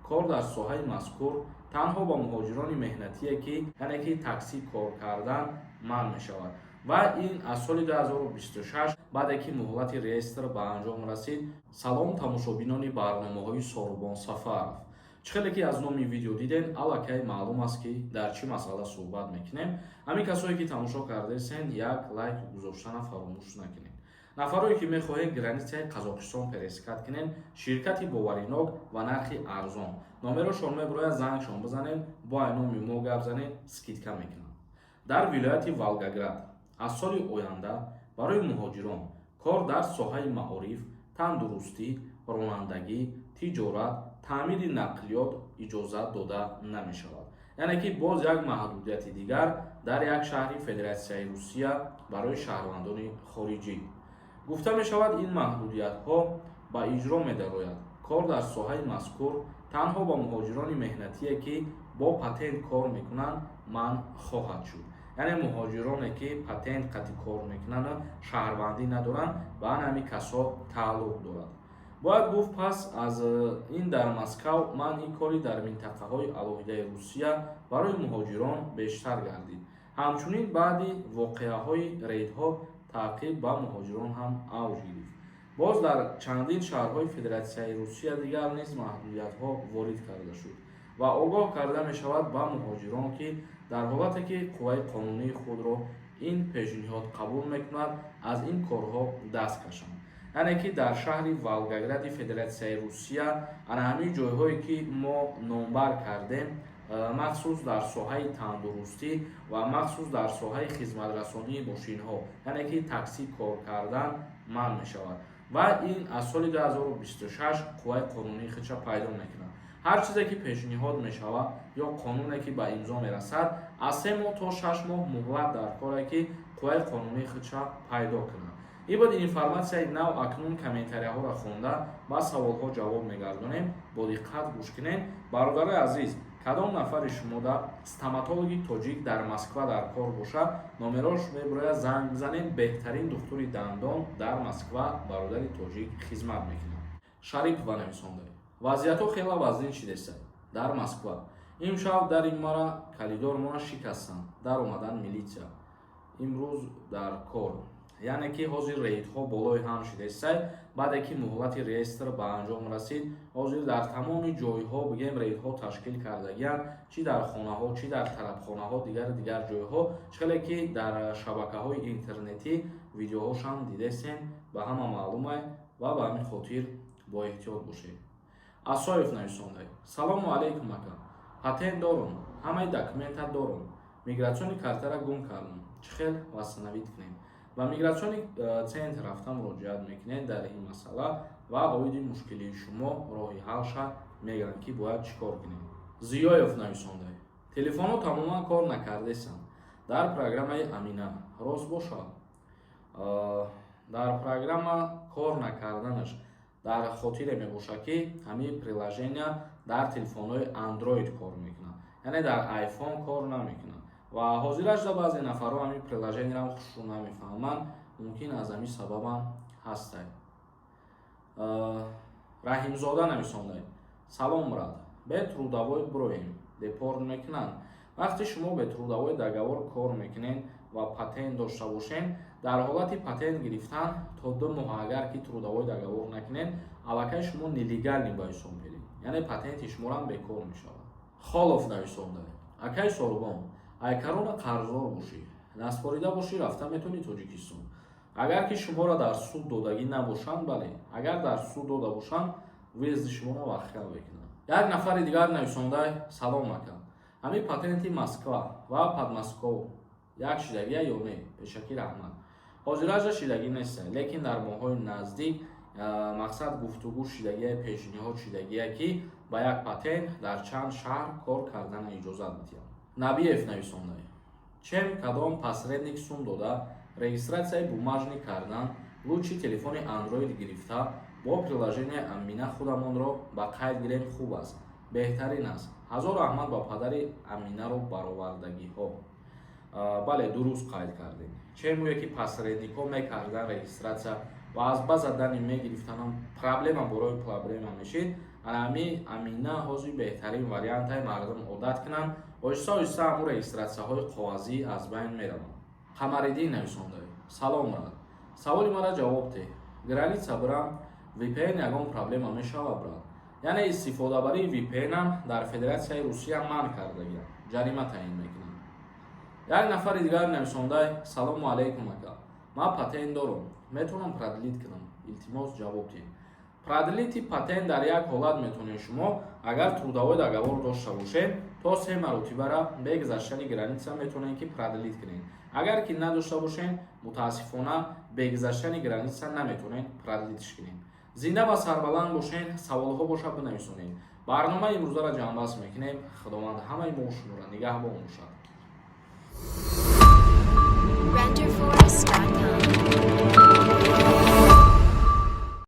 Кор дар соҳаи мазкур танҳо ба муҳоҷирони меҳнатие ки, яъне ки таксӣ кор кардан манъ мешавад ва ин аз соли 2026, баъде ки муҳлати реестр ба анҷом расид. Салом, тамошобинони барномаҳои Сорубон Сафаров. Чӣ хеле ки аз номи видео дидем, аллакай маълум аст, ки дар чӣ масъала суҳбат мекунем. Ҳамин касое ки тамошо кардаесен, як лайк гузоштана фаромӯш накунед. Нафарое ки мехоҳед границаи Қазоқистон пересекать кунед, ширкати боваринок ва нархи арзон, номерошон мебирояд, зангшон бизанед, бо ай номи мо гап занед, скидка мекунанд. Дар вилояти Волгоград аз соли оянда барои муҳоҷирон кор дар соҳаи маориф, тандурустӣ, ронандагӣ, тиҷорат, таъмири нақлиёт иҷозат дода намешавад. Яъне ки боз як маҳдудияти дигар дар як шаҳри Федератсияи Русия барои шаҳрвандони хориҷӣ. Гуфта мешавад, ин маҳдудиятҳо ба иҷро медарояд. Кор дар соҳаи мазкур танҳо ба муҳоҷирони меҳнатие ки бо патент кор мекунанд, манъ хоҳад шуд. Яъне муҳоҷироне ки патент қатъи кор мекунанд, шаҳрвандӣ надоранд, ба ҳамин касо тааллуқ дорад. Бояд гуфт, пас аз ин дар Москав манъи кори дар минтақаҳои алоҳидаи Русия барои муҳоҷирон бештар гардид. Ҳамчунин баъди воқеаҳои рейдҳо таъқиб ба муҳоҷирон ҳам авҷ гирифт. Боз дар чандин шаҳрҳои Федератсияи Русия дигар низ маҳдудиятҳо ворид карда шуд ва огоҳ карда мешавад ба муҳоҷирон, ки дар ҳолате ки қувваи қонунии худро ин пешниҳод қабул мекунад, аз ин корҳо даст кашанд. Яъне ки дар шаҳри Волгогради Федератсияи Русия ана ҳамин ҷойҳое ки мо номбар кардем, махсус дар соҳаи тандурустӣ ва махсус дар соҳаи хизматрасонии мошинҳо, яъне ки таксӣ кор кардан манъ мешавад ва ин аз соли 2026 қувваи қонунии худша пайдо мекунад. Ҳар чизе ки пешниҳод мешавад ё қонуне ки ба имзо мерасад, аз 3 моҳ то 6 моҳ муҳлат дар коре ки қувваи қонунии худша пайдо кунад. Ин буд информатсияи нав. Акнун комментарияҳоро хонда, ба саволҳо ҷавоб мегардонем. Бо диққат гӯш кунед. Бародарои азиз, кадом нафари шумода стоматологи тоҷик дар Москва дар кор бошад, номерош мебирояд, занг бизанед. Беҳтарин духтури дандон дар Москва бародари тоҷик хизмат мекунад. Шарипова нависонда: вазъиятҳо хеле вазнин шидеста дар Москва. Имшаб дари мара, калидормона шикастанд, даромадан милитсия. Имрӯз дар кор. Яъне ки ҳозир рейдҳо болои ҳам шидестай. Баъде ки муҳлати реестр ба анҷом расид, ҳозир дар тамоми ҷойҳо, бигем, рейдҳо ташкил кардагианд, чӣ дар хонаҳо, чӣ дар тарабхонаҳо, дигару дигар ҷойҳо. Чӣ хеле ки дар шабакаҳои интернетӣ видеоҳошам дидесен, ба ҳама маълумай ва ба ҳамин хотир бо эҳтиёт бошед. Асоев нависонда: салому алайкум, ака. Патент дорум, ҳамаи документа дорум, миграционный картара гум кардам, чӣ хел восстановить кунем? Ба миграционный центр рафта муроҷиат мекунед дар ин масъала ва оиди мушкилии шумо роҳи ҳалша мегӯянд, ки бояд чӣ кор кунед. Зиёев нависонда: телефонҳо тамоман кор накардесанд дар программаи Амина, рост бошад? Дар программа кор накарданаш дар хотире мебошад, ки ҳамин приложения дар телефонҳои Android кор мекунад, яъне дар iPhone кор намекунад ва ҳозирашда баъзе нафарҳо ҳамин приложениеро хушрӯ намефаҳманд, мумкин аз ҳамин сабабам ҳастай. Раҳимзода нависонда: салом, брат, бе трудовой броем, депорт мекунанд? Вақте шумо бе трудовой договор кор мекунед ва патент дошта бошед, дар ҳолати патент гирифтан то 2 моҳ агар ки трудовой договор накунед, аллакай шумо нелегальный ба ҳисоб меред, яъне патенти шуморам бекор мешавад. Холов нависонда: акай Сорбон, ай корона қарздор бошӣ, наспорида бошӣ, рафта метавонӣ Тоҷикистон? Агар ки шуморо дар суд додагӣ набошанд, бале. Агар дар суд дода бошанд, въезди шуморо вахел мекунанд. Як нафари дигар нависонда: салом, ака, ҳамин патенти Москва ва Подмосков як шидагия ё не? Пешакӣ раҳмат. Ҳозиража шидагӣ неста, лекин дар моҳҳои наздик, мақсад, гуфтугӯ шидагия, пешниҳод шидагия, ки ба як патент дар чанд шаҳр кор кардана иҷозат медиҳанд. Набиев нависонда: чем кадом посредник сум дода регистрацияи бумажный кардан, лучше телефони Android гирифта, бо приложение Амина худамонро ба қайд гирем, хуб аст, беҳтарин аст. Ҳазор раҳмат ба падари Аминаро баровардагиҳо. Бале, дуруст қайд кардем. Чем ӯе ки посредникҳо мекардан регистрация ва аз база данных мегирифтанам, проблема борои проблема мешид. Анами амина ҳозир беҳтарин вариантаи, мардум одат кунанд. Оҳиста оҳиста ҳамун регистратсияҳои коғазӣ аз байн мераванд. Қамариддин нависонда: «Салом, брат, саволи мара ҷавоб деҳ. Граница бирам, VPN ягон проблема мешавад, брат?» Яъне истифодабарии VPN-ам дар Федератсияи Русия манъ кардагиам, ҷарима таъин мекунанд. Як нафари дигар нависондай: «Салому алайкум, ака, ман патент дорам, метавонам продлить кунам? Илтимос, ҷавоб диҳед». Продлить и патент дар як ҳолат метавонед шумо, агар трудовой договор дошта бошед, то се маротибара бе гузаштани граница метавонед, ки продлить кунед. Агар ки надошта бошед, мутаассифона, бе гузаштани граница наметавонед продлить ш кунед. Зинда ва сарбаланд бошед. Саволҳо боша, бинависонед. Барномаи имрӯзаро ҷамъбаст мекунем. Худованд ҳамаи мо шуморо нигаҳбон бошад. Renderforest.com.